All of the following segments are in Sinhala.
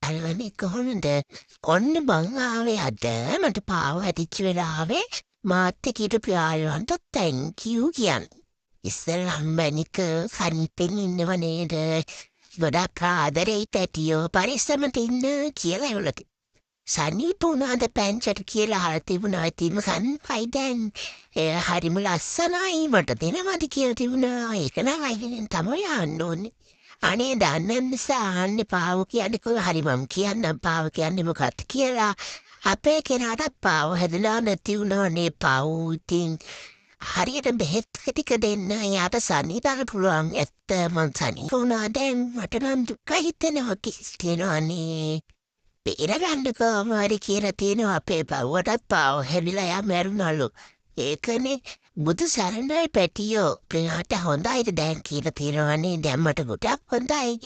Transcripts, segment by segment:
අනේ කොහොමද? ඔන්න බං ආවේ අද මට පාව හැදිච්ච වෙලාවේ මාත් එක්ක හිටපු යාළුවන්ට thank you කියන්න. ඉස්සෙල්ලම මැනික සනීපෙන් ඉන්නව නේද? ගොඩක් ආදරෙයි පැටියෝ, පරිස්සමට ඉන්න කියලා එවලා තිබ්බා. සනීප වුණාද පැංචට කියලා අහලා තිබුණා. ඉතින් සනීපයි දැන්. එය හරිම ලස්සනයි, මට දෙනවද කියලා තිබුණා. ඒක නම් අයියෙන් තමයි අහන්න ඕනේ. අනේ දන්න නිසා අහන්නේ. පාව කියන්නේ කොහේ හරි මම කියන්නම් පාව කියන්නේ මොකක්ද කියලා. අපේ කෙනාටත් පාව හැදලා නැති වුණා නේ පාව්. ඉතින් හරියට බෙහෙත් ටික දෙන්න එයාට සනීප පුළුවන්. ඇත්ත මං සනීප වුණා දැන්. මට නම් දුක හිතෙනවා තියෙනවා නේ. බේරගන්න කොහොම හරි කියලා තියෙනවා. අපේ පව්වටත් පාව හැදිලා එයා මැරුණලු. ඒකනේ. බුදු සරණයි පැටියෝ. ප්‍රියාට හොඳයිද දැන් කියලා තියෙනවනේ. දැන් මට ගොඩක් හොඳයි.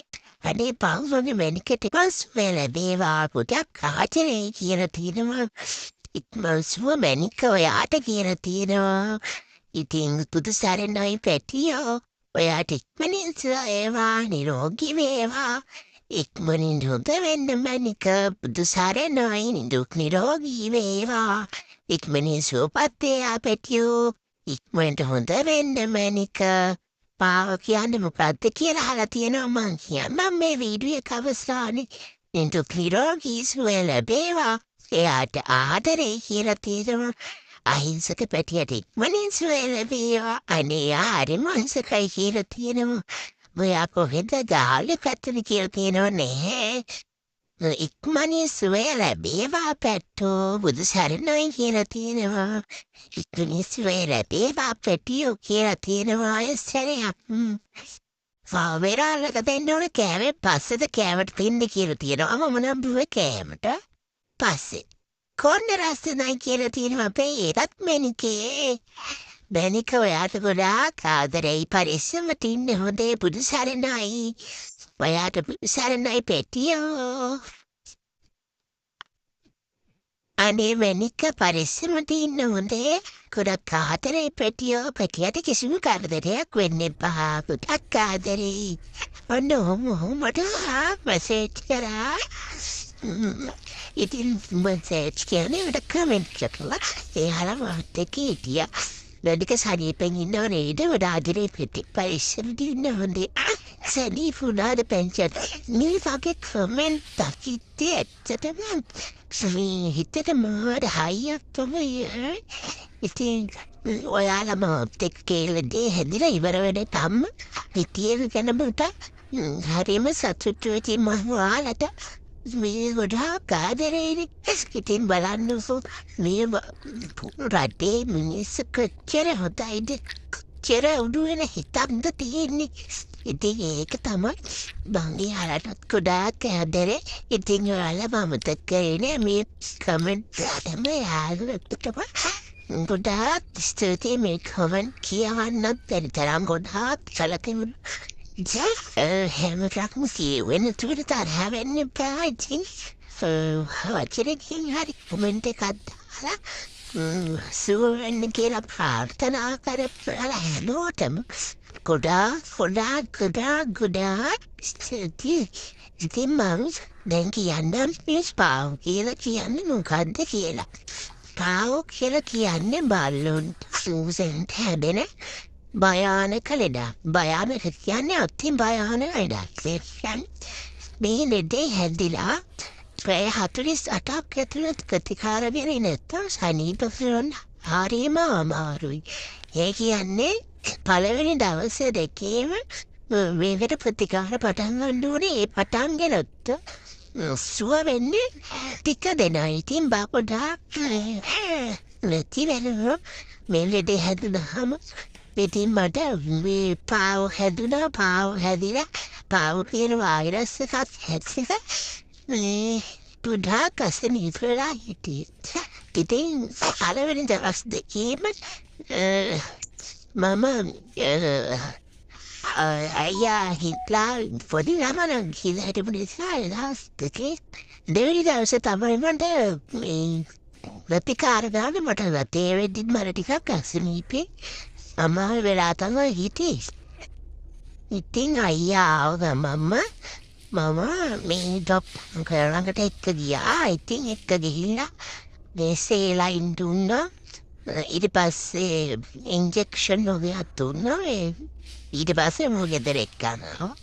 අනේ පව් මගේ මැනිකට සුවය ලැබේවා, ගොඩක් ආදරේ කියලා තියෙනවා. ඉක්මන් සුව මැනික ඔයාට කියලා තියෙනවා. ඉතින් බුදු සරණයි පැටියෝ. ඔයාට ඉක්මනින් සුව වේවා, නිරෝගී වේවා. ඉක්මනින් හොඳ වෙන්න මැනික. බුදු සරණයි, දුක් නිරෝගී වේවා. ඉක්මනින් සුවපත් වේවා පැටියෝ. ඉක්මනට හොඳ වෙන්න මැනික. පාව කියන්නේ මොකද්ද කියලා අහලා තියෙනවා. මං කියන්නම් මේ වීඩියෝ එක අවසානයේ. නිදුක් නිරෝගී සුවය ලැබේවා. එයාට ආදරේ කියලා තියෙනවා. අහිංසක පැටියට ඉක්මනින් සුවය ලැබේවා. අනේ එයා හරිම අහිංසකයි කියලා තියෙනවා. ඔයා කොහෙද ගාල්ල පැත්තද කියලා තියෙනව නැහැ. ඉක්මනින් සුවය ලැබේවා පැට්ටෝ, බුදු සරණයි කියලා තියෙනවා. ඉක්මනින් සුවය ලැබේවා පැටියෝ කියලා තියෙනවා. ආයෙ සැරයක්. වෙරාලක දෙන්න ඕන කෑමෙන් පස්සෙද කෑමට දෙන්න කියලා තියෙනවා. මම නම් බිව්වේ කෑමට පස්සේ. කොන්න ලස්සනයි කියලා තියෙනවා අපේ ඒකත් මැනිකේ. මැනික ඔයාට ගොඩාක් ආදරෙයි, පරිස්සමට ඉන්න හොඳේ, බුදු සරණයි. ඔයාට බුදු සරණයි පැටියෝ. අනේ මැනික පරිස්සමට ඉන්න හොඳේ. ගොඩක් ආදරෙයි පැටියෝ. පැටියට කිසිම කරදරයක් වෙන්න එපා. ගොඩක් ආදරෙයි. ඔන්න ඔහොම ඔහොම මට මැසේජ් කරා. ඉතින් මැසේජ් කියන්නේ මට කමෙන්ට් කරලා එයාලා මාත් එක්ක හිටියා. මැනික සනීපෙන් ඉන්නව නේද? ගොඩ ආදරේ පැටි, පරිස්සමට ඉන්න හොඳේ. සනීප වුණාද පැංචට? මේ වගේ කමෙන්ට් දකිද්දි ඇත්තටම මේ හිතට මාර හයියක් තමයි. ඉතින් ඔයාලා මාත් එක්ක කියලා දේ හැදිලා ඉවර වෙනකම්ම හිටියේ ගැන මට හරිම සතුටුයි. ඉතින් මම ඔයාලට මේ ගොඩාක් ආදරේනේ. ඉතින් බලන්නකෝ මේ රටේ මිනිස්සු කොච්චර හොඳයිද, කොච්චර උඩු වෙන හිතක්ද තියෙන්නේ. ඉතින් ඒක තමයි මං එයාලටත් ගොඩාක් ආදරේ. ඉතින් ඔයාලා අමතක කරේ නෑ මේ කමෙන්ට් දාන්න යාළුවෙක්ටම. ගොඩාක් ස්තුතියි. මේ කමෙන්ට් කියවන්නත් බැරි තරම් ගොඩාක් සැලකිලි. හැම එකක්ම කියවෙන්න තුර තරහ වෙන්න එපා. ඉතින් වචනකින් හරි කමෙන්ට් එකක් දාලා සුව වෙන්න කියලා ප්‍රාර්ථනා කරලා හැමෝටම ගොඩාක් ගොඩාක් ගොඩාක් ගොඩාක් ස්තුතියි. ඉතින් මං දැන් කියන්නම් මේ පාව් කියලා කියන්නේ මොකද්ද කියලා. පාව් කියලා කියන්නේ බල්ලොන්ට සූසෙන්ට හැදෙන භයානක ලෙඩක්. භයානක කියන්නේ අති භයානක ලෙඩක්. ඒ කියන්නේ මේ ලෙඩේ හැදිලා පැය 48ක් ඇතුළත ප්‍රතිකාර වෙන්නේ නැත්තම් සනීප කරන්න හරිම අමාරුයි. ඒ කියන්නේ පළවෙනි දවස් දෙකේම මේකට ප්‍රතිකාර පටන් ගන්න ඕනේ. ඒ පටන් ගෙනත් සුව වෙන්නේ ටික දෙනයි. ඉතින් ගොඩාක් නැති වෙනවා මේ ලෙඩේ හැදුනහම. ඉතින් මට මේ පාව හැදුනා. පාව හැදිලා පාව කියන වෛරස් එකක් හැදිලා මේ ගොඩාක් අසනීප වෙලා හිටියේ. ඉතින් පළවෙනි දවස් දෙකේම මම අයියා හිටලා පොඩි ළමා කියලා හිටපු නිසා දවස් දෙකේ දෙවෙනි දවසේ තමයි මට මේ ප්‍රතිකාර ගන්න මට තේරෙද්දිත් මට ටිකක් අසනීපේ අමාරු වෙලා තමයි හිටියේ. ඉතින් අයියා ආව ගමන්ම මම මේ ඩොක්ටර් ළඟට එක්ක ගියා. ඉතින් එක්ක ගිහිල්ලා මේ සේලයින් දුන්නා. ඊට පස්සේ ඉන්ජෙක්ෂන් වගේක් දුන්නා. ඊට පස්සේ මම ගෙදර එක්ක යනවා.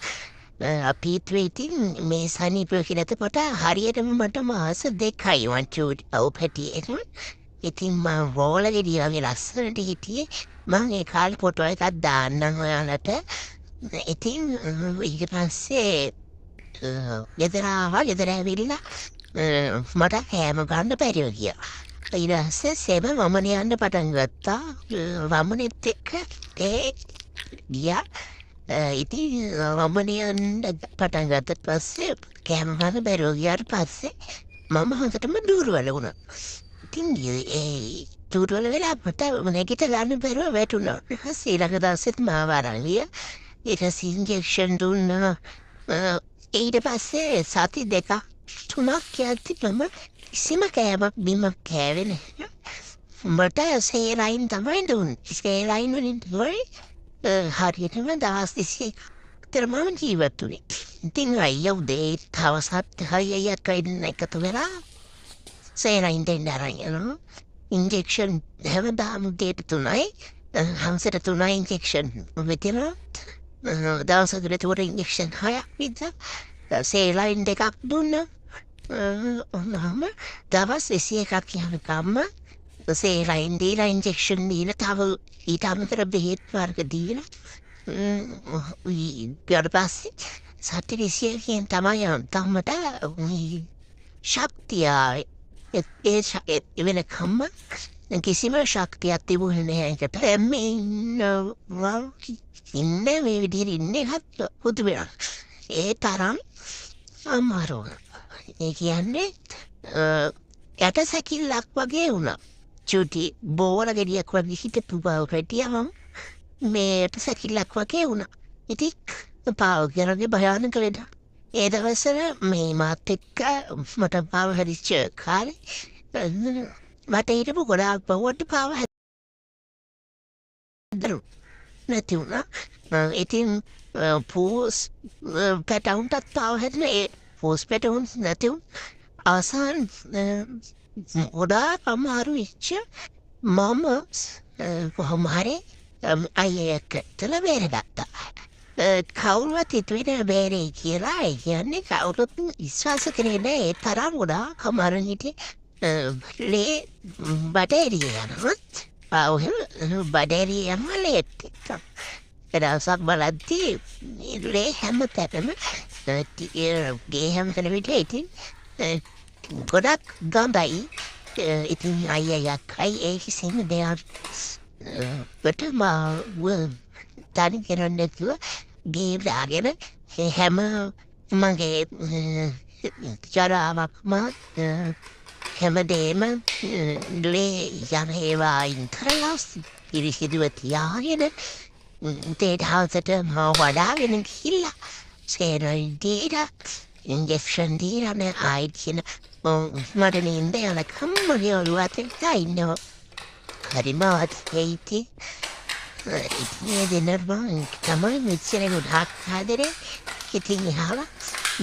අපි ඉතින් මේ සනීප කියනකොට හරියටම මට මාස 2යි මං චූටි ඔව් පැටියෙක්. ඉතින් මං රෝල ගෙඩිය වගේ ලස්සනට හිටියේ. මං ඒ කාලේ ෆොටෝ එකක් දාන්නම් ඔයාලට. ඉතින් ඊට පස්සේ ගෙදර ආවා. ගෙදර ඇවිල්ලා මට කෑම ගන්න බැරිව ගියා. ඊට පස්සේ සෙම වමන යන්න පටන් ගත්තා. වමනෙත් එක්ක ඒ ගියා. ඉතින් වමන යන්න පටන් ගත්තට පස්සේ කෑම ගන්න බැරිව ගියාට පස්සේ මම හොඳටම දුර්වල වුණා. ඉතින් ඒ දුර්වල වෙලා මට නැගිට ගන්න බැරුව වැටුණා. ඊට පස්සේ ඊළඟ දවසෙත් මාව අරන් ගියා. ඊට පස්සේ ඉන්ජෙක්ෂන් දුන්නා. ඊට පස්සේ සති 2 3ක් යද්දි මම කිසිම කෑමක් බීමක් කෑවේ නැහැ. මට සේලයින් තමයි දුන්නේ. සේලයින් වලින් තමයි හරියටම දවස් 21 විතර මම ජීවත් වුණේ. ඉතින් අයියා උදේ හවසත් අයියා එක්ක එකතු වෙලා සේලයින් දෙන්න අරන් යනවා. ඉන්ජෙක්ෂන් හැමදාම උදේට 3යි හවසට 3යි ඉන්ජෙක්ෂන් වෙතිනවා. දවසකට එතකොට ඉන්ජෙක්ෂන් 6ක් විතර සේලයින් 2ක් දුන්නා. ඔන්නම දවස් 21ක් යනකම්ම සේලයින් දීලා ඉන්ජෙක්ෂන් දීලා තව ඊට අමතර බෙහෙත් වර්ග දීලා ඊට පස්සේ සති 21කින් තමයි අන්තිමට ශක්තිය ආවේ. ඒ වෙනකම්ම කිසිම ශක්තියක් තිබුණේ නැහැ ඒකට. මේ ඉන්නවා ඉන්නේ මේ විදිහට ඉන්නේ එකත් පුදුමයක්. ඒ තරම් අමාරු. ඒ කියන්නේ යට සැකිල්ලක් වගේ වුණා. චුටි බෝල ගෙඩියක් වගේ හිටපු බව පැටියම මේ යට සැකිල්ලක් වගේ වුණා. ඉතින් පාව කරන්නේ භයානක ලෙඩක්. ඒ දවස්වල මේ මාත් එක්ක මට පාව හැදිච්ච කාලේ මට හිටපු ගොඩාක් බවුවට පාව හැදුණා. නැති වුණා. ඉතින් පූස් පැටවුන්ටත් පාව හැදුණා. ඒ පූස් පැටවුන් නැති වුණ අවසාන ගොඩාක් අමාරු වෙච්ච මම කොහොම හරි අයියා එක්ක බේරගත්තා. කවුරුවත් හිතුවේ නෑ බේරෙයි කියලා. ඒ කියන්නේ කවුරුත් විශ්වාස කරේ නෑ. ඒ තරම් ගොඩාක් අමාරුවෙන් හිටියේ. ලේ බඩ එළිය යනවා. ඔහෙම බඩ එළිය යනවා ලේත් එක්ක. දවසක් බලද්දි ලේ හැම තැනම ගේ හැම තැනම හිටියේ. ඉතින් ගොඩක් ගඳයි. ඉතින් අයියා යක්කයි ඒ කිසිම දෙයක් වට මාව තනි කරන්නේ නැතුව ගේ දාගෙන හැම මගේ ජරාවක්ම හැමදේම ලේ යන ඒවා අයින් කරලා පිරිසිදුව තියාගෙන උදේට හවසට මාව වඩාගෙන ගිහිල්ලා ස්ටෙරොයිඩ් දීලා ඉන්ජෙක්ෂන් දීලා නෑ ආයෙත් කියන මට නින්ද යනකම් මගේ ඔළුව අතට ඉන්නවා. හරිම ආතතියි. ඉතින් ඒ දෙන්නට මං තමයි මෙච්චර ගොඩාක් ආදරේ. ඉතින් එහාම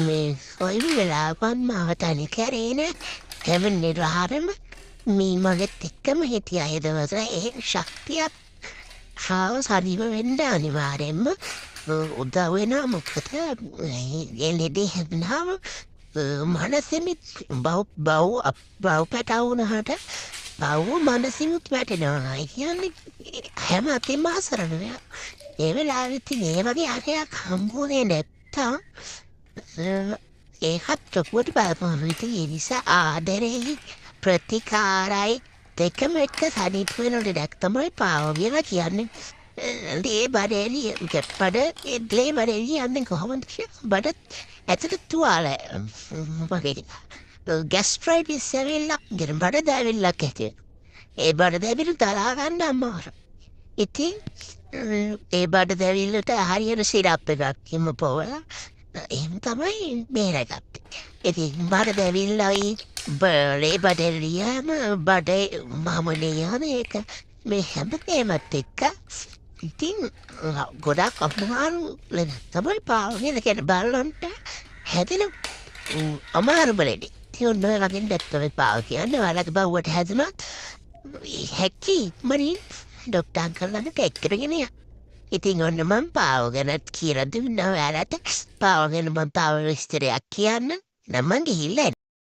මේ කොයි වෙලාවකවත් මාව තනි කරේ නෑ. හැම නිරාරම මේ මගෙත් එක්කම හිටියා ඒ දවස්වල. ඒ ශක්තියක් ආව සනීප වෙන්න අනිවාර්යෙන්ම උදව් වෙනවා. මොකද ඒ ලෙඩේ හැදුනහම මනසෙමිත් බව් බව් බව් පැටව් වුණාට බව් මනසිනුත් වැටෙනවා. ඒ කියන්නේ හැම අතින්ම අසරණ වෙනවා. ඒ වෙලාවෙත් ඉතින් ඒ වගේ අරයක් හම්බුනේ නැත්තම් ඒකත් ලොකුවට බලපානවා. ඉතින් ඒ නිසා ආදරෙයි ප්‍රතිකාරයි දෙකම එක්ක සනීප වෙන ලෙඩක් තමයි පාව කියලා කියන්නේ. ලේ බඩ එළිය බඩ ලේ බඩ එළිය යන්නේ කොහොමද කියලා බඩ ඇතුළේ තුවාල වගේ ගැස්ට්‍රයිටිස් ඇවිල්ලා ගෙන බඩ දැවිල්ලක් ඇති වෙනවා. ඒ බඩ දැවිල්ල දරා ගන්න අමාරුයි. ඉතින් ඒ බඩ දැවිල්ලට හරියට සිරප් එකක් හිම පොවලා එහෙම තමයි බේරගත්තේ. ඉතින් බඩ දැවිල්ලයි ලේ බඩ එළියම බඩ මමනේ යන එක මේ හැම දෙයක්මත් එක්ක ඉතින් ගොඩක් අමාරු ලෙඩක් තමයි පාව කියලා කියන්නේ. බලන්නට හැදෙනවා. අමාරුම ලෙඩේ. ඉතින් ඔන්න ඔය වගේ දෙයක් තමයි පාව කියන්නේ. ඔයාලගේ බව්වට හැදුනොත් හැකි ඉක්මනින් ඩොක්ටර් අංකල් ළඟට එක්කරගෙන යන්න. ඉතින් ඔන්න මං පාව ගැනත් කියලා දුන්නා ඔයාලට. පාව ගැන මං තව විස්තරයක් කියන්න. නම් මං ගිහිල්ලා එන්නම්.